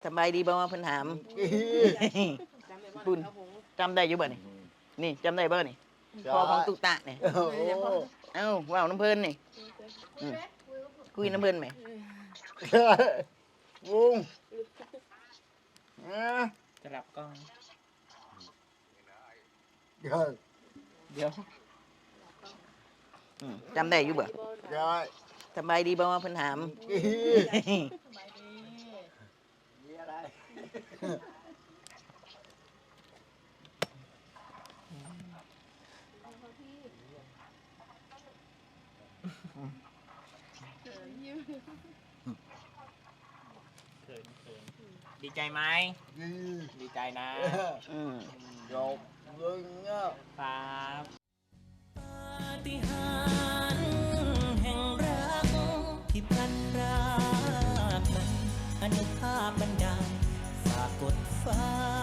ສະບາຍດີບໍ່? ເພິ່ນຖາມ. ປຸ້ນ ຈຳໄດ້ຢູ່ບໍ່ນີ້? ນີ້ ຈຳໄດ້ບໍ່ນີ້? ພໍ່ຂອງຕຸຕະນີ້. ໂອ້ ເອົ້າ ເວົ້ານຳເພິ່ນນີ້. ອືມ ຄຸຍນຳເພິ່ນແໝ່. ວົງ ສະຫຼັບກ້ອງ. ດຽວ ອືມ ຈຳໄດ້ຢູ່ບໍ່? ໄດ້. ສະບາຍດີບໍ່? ເພິ່ນຖາມ. ເຂີນ ເຂີນ ດີໃຈໄໝ? ດີ ດີໃຈນະ. ອືມ ຈົບເລື່ອງເນາະ. ປາ ປາຕິຫານແຫ່ງຮັກທີ່ພລັດພຣາກນັ້ນ ອະນຸພາບບັນດານສາກົດຟ້າ.